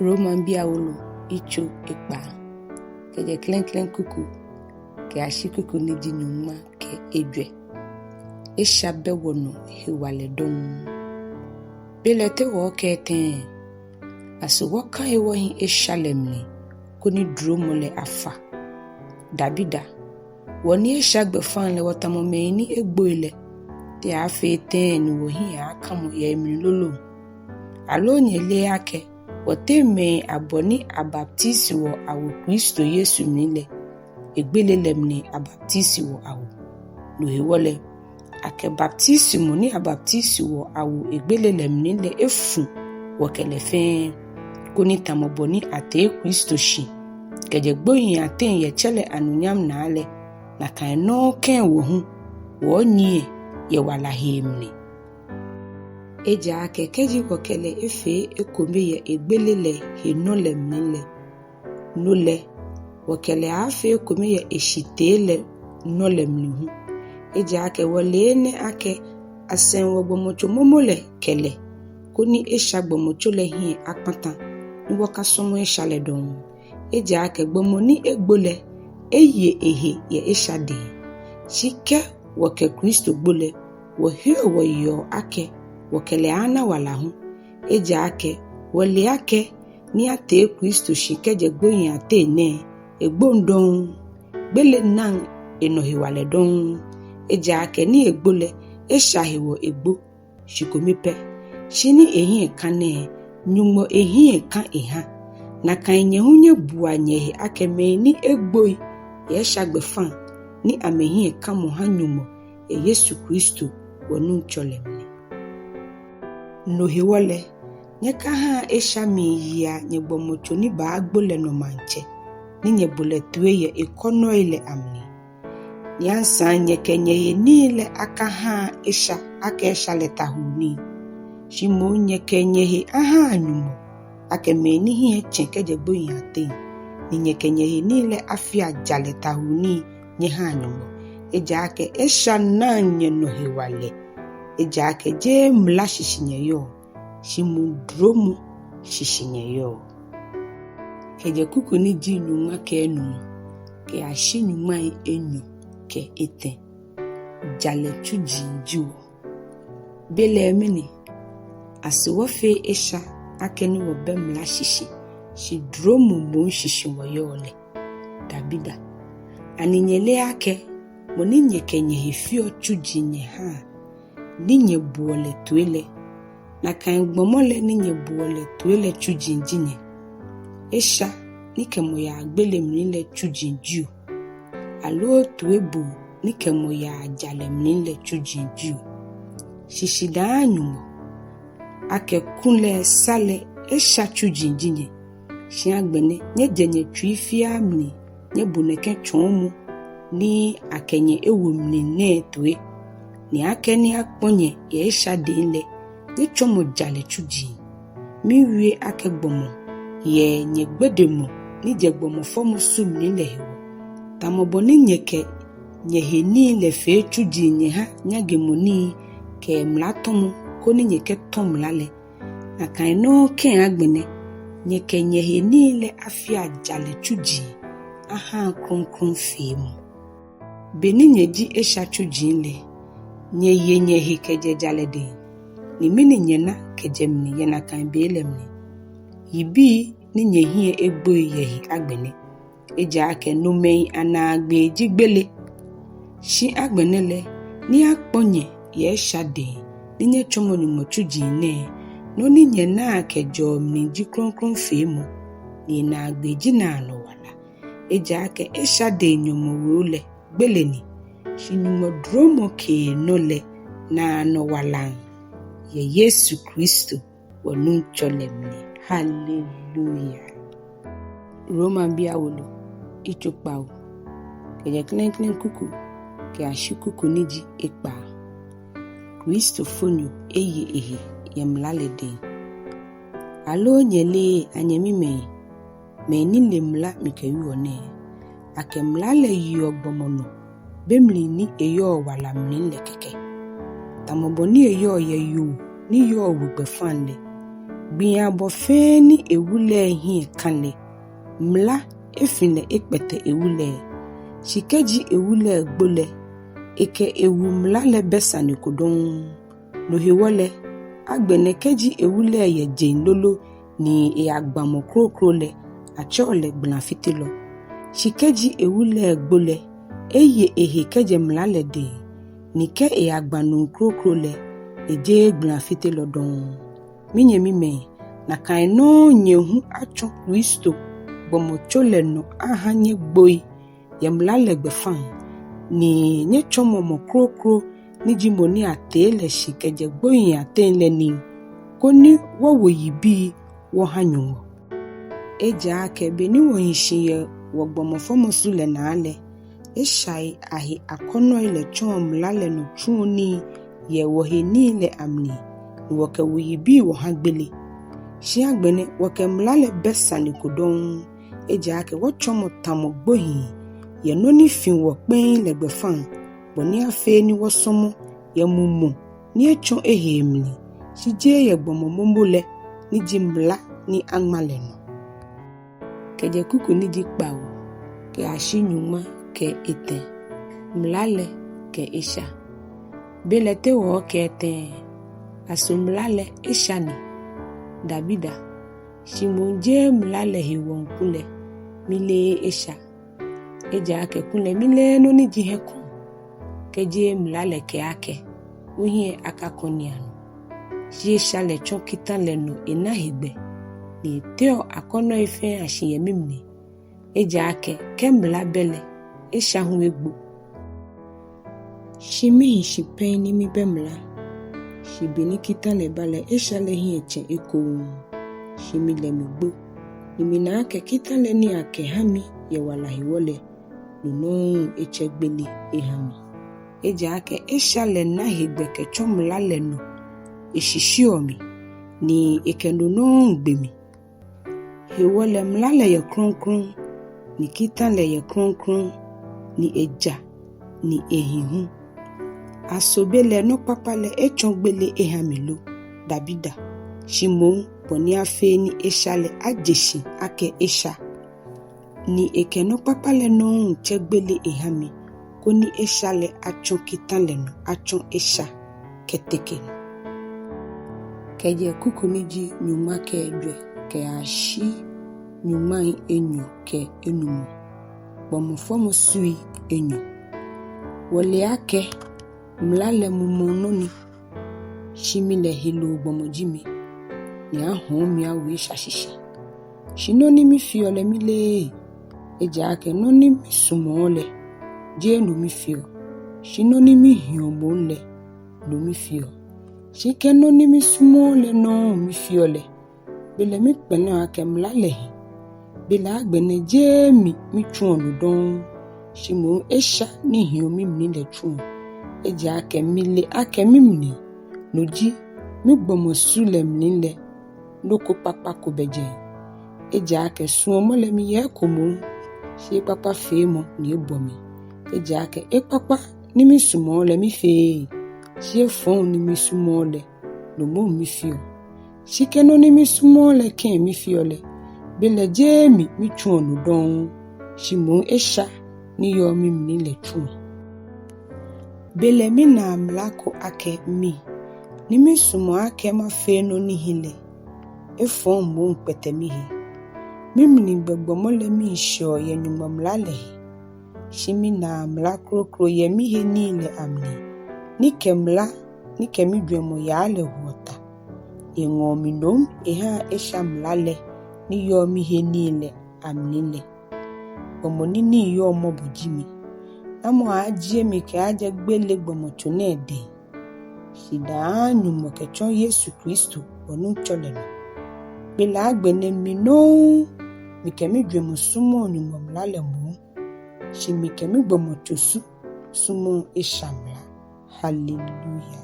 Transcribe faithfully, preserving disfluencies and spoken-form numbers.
Romabii awolo, yitso ekpaa, kɛjɛ klɛŋklɛŋ kuku kɛyashi kuku ni ji nyɔŋma kɛ ejwɛ. Esha bɛ wɔnɔ hewalɛ dɔŋŋ. Belɛ te wɔɔkɛɛ tɛŋŋ? Aso wɔkahe wɔhi esha lɛ mli, koni duromɔ lɛ afa? Dabida! Wɔ ni esha gbɛfaŋ lɛ wɔtamɔ mɛi ni egboi lɛ, te aaafee tɛŋŋ ni wɔhiɛ aaakamɔ yɛ emli lolo? Aloo nyɛleee akɛ wɔteŋ mɛi abɔ ni abaptisi wɔ awo Kristo Yesu mli lɛ, egbele lɛ mli abaptisi wɔ awo? No hewɔ lɛ, akɛ baptisimɔ ni abaptisi wɔ awo egbele lɛ mli lɛ efu wɔ kɛ lɛ fɛɛ, koni tamɔ bɔ ni atee Kristo shi kɛjɛ gbohii ateŋ yɛ Tsɛ lɛ anunyam naa lɛ, nakai nɔŋŋ kɛ̃ wɔ hu wɔɔnyiɛ yɛ wala hee mli. Ejaakɛ kɛji wɔkɛ lɛ efee ekome yɛ egbele lɛ henɔ lɛ mli lɛ, no lɛ wɔkɛ lɛ aaafee ekome yɛ eshitee lɛ nɔ lɛ mli hu. Ejaakɛ wɔle enɛ akɛ asɛŋ wɔgbɔmɔtso momo lɛ kɛ lɛ, koni esha gbɔmɔtso lɛ hiɛ akpata, ni wɔkasɔmɔ esha lɛ dɔŋŋ. Ejaakɛ gbɔmɔ ni egbo lɛ, eye ehe yɛ esha dɛŋ. Shi kɛ wɔkɛ Kristo gbo lɛ, wɔheɔ wɔyeɔ akɛ wɔkɛ lɛ aaana wala hu. Ejaakɛ wɔle akɛ ni atee Kristo shi kɛjɛ gbohii ateŋ nɛɛ, egboŋ dɔŋŋ, gbele naŋ enɔ hewalɛ dɔŋŋ. Ejaakɛ ni egbo lɛ, esha hewɔ egbo, shi kome pɛ. Shi ni ehiɛ kã nɛɛ, Nyɔŋmɔ ehiɛ kã eha. Nakai nyɛ hu nyɛbua nyɛhe akɛ mɛi ni egboi yɛ esha gbɛfaŋ, ni amɛhiɛ kamɔ ha Nyɔŋmɔ yɛ Yesu Kristo, wɔ Nuŋtsɔ lɛ mli. No hewɔ lɛ, nyɛkahaa esha miiyea nyɛgbɔmɔtso ni baagbo lɛ nɔ maŋtsɛ, ni nyɛbo lɛ toi yɛ ekɔnɔi lɛ amli. Ni asaŋ nyɛkɛ nyɛhenii lɛ akahaa esha akɛ esha lɛ tawuu nii, shi moŋ nyɛkɛ nyɛhe ahaa Nyɔŋmɔ akɛ mɛi ni hiɛ etsɛ kɛjɛ gbohii ateŋ, ni nyɛkɛ nyɛhenii lɛ afea jalɛ tawuu nii nyɛhaa Nyɔŋmɔ. Ejaakɛ esha naŋ nyɛnɔ hewalɛ. Ejaakɛ jeee mla shishi nyɛyɔɔ, shi moŋ duromɔ shishi nyɛyɔɔ. Kɛjɛ kuku ni ji nyɔŋma kɛ enumɔ kɛyashi nyɔŋmai enyɔ kɛ etɛ. Jalɛ tsuji ji wɔ. Belɛ mɛni? Aso wɔfee esha akɛni wɔbɛ mla shishi, shi duromɔ moŋ shishi wɔyɔɔ lɛ? Dabida! Ani nyɛleee akɛ mɔ ni nyɛkɛ nyɛhe feɔ tsuji nyɛhaa, ni nyɛboɔ lɛ toi lɛ, nakai gbɔmɔ lɛ ni nyɛboɔ lɛ toi lɛ tsuji ji nyɛ? Esha ni kɛ mɔ yaa gbele mli lɛ tsuji jio, aloo toiboo ni kɛ mɔ yaa jalɛ mli lɛ tsuji jio? Shi shidaa Nyɔŋmɔ, akɛ kulɛ sa lɛ esha tsuji ji nyɛ, shi agbɛnɛ nyɛjɛ nyɛtsui fiaa mli nyɛbo nɛkɛ tsɔɔmɔ ni akɛ nyɛ ewo mli nɛɛ toi. Ni akɛni akpɔ nyɛ yɛ esha dɛŋ lɛ, nyɛtsɔmɔ jalɛ tsuji. Miiwie akɛ gbɔmɔ yɛ nyɛgbedemɔ ni jɛ gbɔmɔfɔmɔ su mli lɛ hewɔ, tamɔ bɔ ni nyɛkɛ nyɛhenii lɛ fee tsuji nyɛha nyaŋemɔ nii kɛ mlatɔmɔ koni nyɛkɛtɔ mla lɛ, nakai nɔŋŋ kɛ̃ agbɛnɛ nyɛkɛ nyɛhenii lɛ afea jalɛ tsuji ahaa krɔŋkrɔŋfeemɔ. Beni nyɛji esha tsuji lɛ, nyɛye nyɛhe kɛjɛ jalɛ dɛŋ, ni mɛni nyɛna kɛjɛ mli yɛ nakai be lɛ mli? Yibii ni nyɛhiɛ egboi yɛ he agbɛnɛ. Ejaakɛ nomɛi anaagbee ji gbele. Shi agbɛnɛ lɛ, ni akpɔ nyɛ yɛ esha dɛŋ ni nyɛtsɔmɔ Nyɔŋmɔ tsuji nɛɛ, nɔ ni nyɛnaa kɛjɛɔ mli ji krɔŋkrɔŋfeemɔ, ni enaagbee ji naanɔ wala. Ejaakɛ esha dɛŋ nyɔmɔwoo lɛ, gbele ni, shi Nyɔŋmɔ duromɔ keenɔ lɛ, naanɔ walaŋ, yɛ Yesu Kristo, wɔ Nuŋtsɔ lɛ mli. Haleluya! Romabii awolo, yitso kpawo, kɛjɛ klɛŋklɛŋ kuku kɛyashi kuku ni ji ekpaa. Kristofonyo eye ehe yɛ mla lɛ dɛŋ. Aloo nyɛleee, anyɛmimɛi, mɛi ni le mla mikɛwieɔ nɛɛ, akɛ mla lɛ yeɔ gbɔmɔ nɔ be mli ni eyɔɔ wala mli lɛ kɛkɛ? Tamɔ bɔ ni eyɔɔ yɛ yoo ni yɔɔ wu gbɛfaŋ lɛ, Gbii abɔ fɛɛ ni ewu lɛ hiɛ kã lɛ, mla efi lɛ ekpɛtɛ ewu lɛ. Shi kɛji ewu lɛ gbo lɛ, ekɛ ewu mla lɛ bɛ sane ko dɔŋŋ. No hewɔ lɛ, agbɛnɛ kɛji ewu lɛ yɛ jeŋ lolo ni eyagba mɔ kroko lɛ, atsɛɔ lɛ gbãlãfitelɔ. Shi kɛji ewu lɛ gbo lɛ, eye ehe kɛjɛ mla lɛ dɛŋ, ni kɛ eyagba nuu kroko lɛ, ejeee gbãlãfitelɔ dɔŋŋ. Minyɛmimɛi, nakai nɔŋŋ nyɛ hu atsɔ Kristo gbɔmɔtso lɛ nɔ ahã nyɛgboi yɛ mla lɛ gbɛfaŋ, ni nyɛtsɔmɔ mɔ kroko ni ji mɔ ni atee lɛ shi kɛjɛ gbohii ateŋ lɛ nii, koni wɔwo yibii wɔhã Nyɔŋmɔ. Ejaakɛ beni wɔhi shi yɛ wɔgbɔmɔfɔmɔ su lɛ naa lɛ, eshai ahe akɔnɔi lɛ tsɔɔ mla lɛ nɔ tsuɔ nii yɛ wɔhe nii lɛ amli, ni wɔkɛwo yibii wɔhã gbele. Shi agbɛnɛ wɔkɛ mla lɛ bɛ sane ko dɔŋŋ, ejaakɛ wɔtsɔmɔ tamɔ gbohii yɛ nɔ ni fi wɔ kpɛŋŋ lɛ gbɛfaŋ, bɔ ni afee ni wɔsɔmɔ yɛ mumɔ ni etsɔ ehee mli, shi jeee yɛ gbɔmɔ momo lɛ ni ji mla ni aŋma lɛ nɔ. Kɛjɛ kuku ni ji kpawo kɛyashi nyɔŋma kɛ etɛ. Mla lɛ kɛ esha. Belɛ te wɔɔkɛɛ tɛŋŋ? Aso mla lɛ esha ni? Dabida. Shi moŋ jeee mla lɛ hewɔ kulɛ mileee esha. Ejaakɛ kulɛ mileee nɔ ni ji hiɛkɔɔ, kɛ jeee mla lɛ kɛɛ akɛ, ohiɛ akakɔ niianɔ. Shi esha lɛ tsɔ kita lɛ nɔ ena hegbɛ, ni eteɔ akɔnɔi fɛɛ ashi yɛ mimli. Ejaakɛ kɛ mla bɛ lɛ, esha hu egbo. Shi mihi shi pɛŋ ni mibɛ mla, shi beni kita lɛ ba lɛ, esha lɛ hiɛ tsɛ ekoŋŋ. Shi mi lɛ migbo, ni mina akɛ kita lɛ ni akɛhã mi yɛ wala hewɔ lɛ, no nɔŋŋ etsɛ gbele ehã mi. Ejaakɛ esha lɛ na hegbɛ kɛtsɔ mla lɛ nɔ eshishiuɔ mi, ni ekɛ no nɔŋŋ gbe mi. Hewɔ lɛ mla lɛ yɛ krɔŋkrɔŋ, ni kita lɛ yɛ krɔŋkrɔŋ, ni eja, ni ehi hu. Aso belɛ nɔ kpakpa lɛ etsɔ gbele ehã mi lo? Dabida. Shi moŋ bɔ ni afee ni esha lɛ aje shi akɛ esha, ni ekɛ nɔ kpakpa lɛ nɔŋŋ tsɛ gbele ehã mi, koni esha lɛ atsɔ kita lɛ nɔ atsɔ esha kɛteke nɔ. Kɛjɛ kuku ni ji nyɔŋma kɛ ejwɛ kɛyashi nyɔŋmai enyɔ kɛ enumɔ. Gbɔmɔfɔmɔ sui enyɔ. Wɔle akɛ mla lɛ mumɔŋ nɔ ni, shi mi lɛ heloo gbɔmɔ ji mi, ni ahɔ̃ɔ mi awo esha shishi. Shi nɔ ni mifeɔ lɛ mileee, ejaakɛ nɔ ni misumɔɔ lɛ, jeee no mifeɔ, shi nɔ ni mihiɔ moŋ lɛ, no mifeɔ. Shi kɛ nɔ ni misumɔɔ lɛ nɔŋŋ mifeɔ lɛ, belɛ mikpɛlɛɔ akɛ mla lɛ hi. Belɛ agbɛnɛ jeee mi mitsuɔ no dɔŋŋ, shi moŋ esha ni hiɔ mimli lɛ tsuɔ. Ejaakɛ mile akɛ mimli, no ji migbɔmɔ su lɛ mli lɛ, nɔ ko kpakpa ko bɛ jɛi. Ejaakɛ suɔmɔ lɛ miyɛ eko moŋ, shi ekpakpa feemɔ ni ebɔ mi. Ejaakɛ ekpakpa ni misumɔɔ lɛ mifeee, shi efɔŋ ni misumɔɔɔ lɛ, no moŋ mifeɔ. Shi kɛ nɔ ni misumɔɔɔ lɛ kɛ̃ mifeɔ lɛ, belɛ jeee mi mitsuɔ no dɔŋŋ, shi moŋ esha ni yɔɔ mimli lɛ tsuɔ. Belɛ minaa mla ko akɛ mi, ni misumɔɔ akɛ mafee nɔ ni hi lɛ, efɔŋ moŋ kpɛtɛ mihe. Mimligbɛ gbɔmɔ lɛ mii shɛɔ yɛ Nyɔŋmɔ mla lɛ he. Shi minaa mla kroko yɛ mihe nii lɛ amli, ni kɛ mla ni kɛ mijwɛŋmɔ yaa lɛ wuɔ ta. Eŋɔɔ mi nom ehãa esha mla lɛ ni yɔɔ mihe nii lɛ amli lɛ. Gbɔmɔ ni nii yɔɔ mɔbɔ ji mi. Namɔ aaajie mi kɛaajɛ gbele gbɔmɔtso nɛɛ dɛŋ? Shidaa Nyɔŋmɔ kɛtsɔ Yesu Kristo, wɔ-Nuŋtsɔ lɛ nɔ. Belɛ agbɛnɛ mi nɔŋŋ, mikɛ mijwɛŋmɔ sumɔɔ Nyɔŋmɔ mla lɛ moŋ, shi mikɛ migbɔmɔtso su sumɔɔ esha mla. Haleluya.